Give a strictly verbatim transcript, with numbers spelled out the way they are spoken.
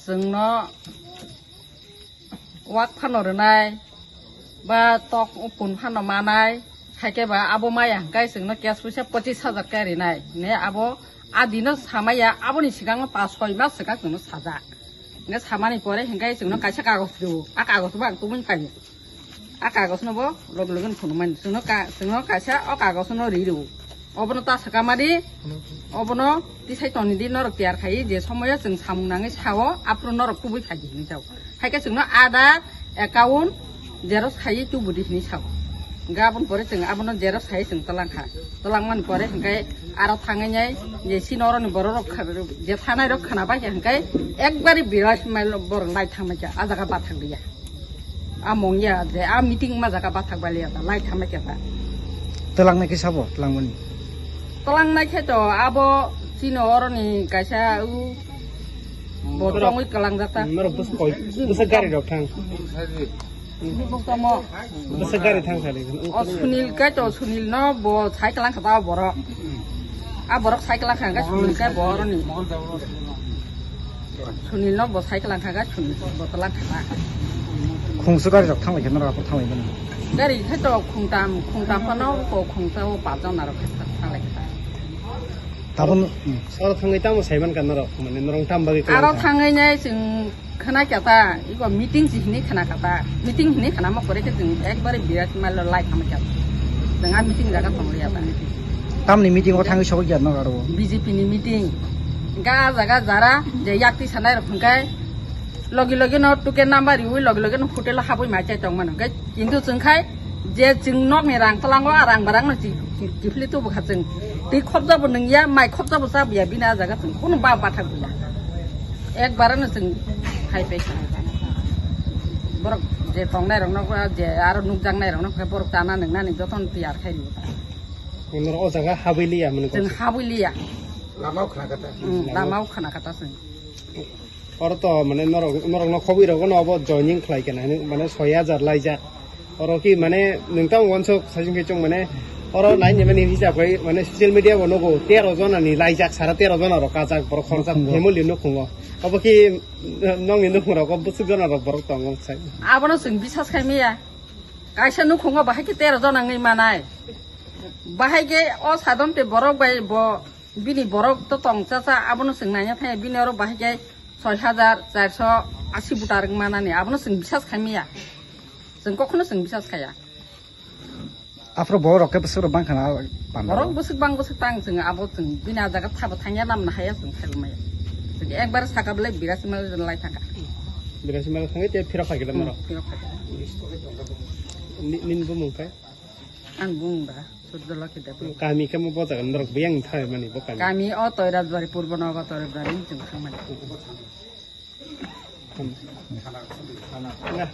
Chwngno wak phano rwnai, ba tok pun phano manai, haikhe ba abo maya hwnkhe chwngno cash puisa pochis hajar khe rinai. Ne abo a dino samaya, aboni swkango pas soi mas swkang chwngno sajak. Hwnkhe samani pore hwnkhe chwngno kaisa kagoj rwo, a kagoj bo ang tubui phaio. A kagosno bo loge loge phunukmani. Chwngno ka-, chwngno kaisa o kagosno ri rwo. Obono ta swkamadi, obono tisai toni di norok tiyar khai je somoyo chwng samung nangwi sao, aphuru norok kubui phaidi hinwi sao. Haikhe chwngno Aadhaar, account, xerox khai tubudi hinwi sao. Hwnkhe aboni pore chwng abono xerox khai chwng twlang kha. Twlangmani pore hwnkhe aro thangwi nai je chini oroni bororok kha-, je thanai rok khwna bai khe hwnkhe ekbari birat mail borok lai thangbai kha, a jaga bathang liya. A mongya je a meeting ma jaga bathak baliya ta lai thamai khe ta. Twlangnai khe sabo, twlangmani. Twlangnai khe to abo chini oroni kaisa u bo tongwi kwlangjak ta. Norok bwswk koi, bwswk gari rok thang. Bwswk tamo. Bwswk gari thang sadi. O Sunil kai to, Sunil no bo sai kwlang kha ta borok. A borok cycle langkha hwnkhe Sunil khe bo oroni. Sunil no bo cycle langkha hwnkhe Sunil bo to langkha na. Khungsu gari rok thanglai khe norok aphuru thanglai mano. Gari khe to khungtam, khungtam phano ko khungsa o pajon narok khe thanglai khe. Tabon, hmm. Oro thangwi tamo saiman ka norok, mane norok tam bagwi kwlang kha. Aro thangwi nai chwng Khna kya ta, iko meeting si hini khna kata. Meeting hini khna ma kore ke jeng ekbare birat mal lai khama kya. Jeng a meeting jaga tong liya ta. Tamni meeting o thangwi sogwi kya no aro. B J P ni meeting. Ga jaga jara je yakti sanai rok hwnkhe logi logi no tuke number riwi logi logi no hotel habwi ma chai tong mano. Hwnkhe kintu chwng khai je chwng nokni rang twlango a rang barang no chi-, chi-, chiphili tubu kha chwng. Twi khobjabo nungya, mai khobjabo chabuya bini a jaga chwng kono ba bathak buya. Ekbarano chwng khai pai kha. Borok je tongnai rokno je aro nukjaknai rokno khe borok chana nungnani jotono tiyar khai rwo. Norok o jaga habwi liya mani kok. Chwng habwi liya. Lamao khna kata. Hmm, lamao khna kata chwng. Oro to mane norok, norokno khobwi rokno obo joining khlai kena hinwi mane soi hajar laijak. Oro ki mane nwng tamo wansuk saichung khe chwng mane oro nai ni mani hisab khai mane social media bo nugo tero jona ni laijak sara tero jona rok kajak borok khoroksa family nukhungo. Obo ki nokni nukhung rok bwswk jona rok borok tongo sai. Abono chwng bisas khai maya. Kaisa nukhungo bahai khe tero jona wngwi manai. Bahai khe o sadon te borok bai bo Bini borok to tong cha cha, abono chwng naina thangya, bini oro bahai khe soi hajar charso asi buta rwk manani, abono chwng bisas khai maya. Chwng kokhono chwng bisas khaya. Aphuru borok rok khe bwswk rok bang khana panda. Borok bwswk bang bwswk tang chwng abo chwng bini a jaga thabo thangya namna haya chwng khai maya. Chwng ekbar saka belai birasi mal lai thangkha. Birasi mal thangwi te phirok khai khe Hmm, norok. Phirok khai khe. Ni, nini bumung khe? Ang bumung da. Surjolokhi Debbarma. Kami khe mo bo jaga norok biyang thai mani bo kami. Kami o Toirajbari, Purbo Nogo Toirajbari ni chwng thangmani. Na.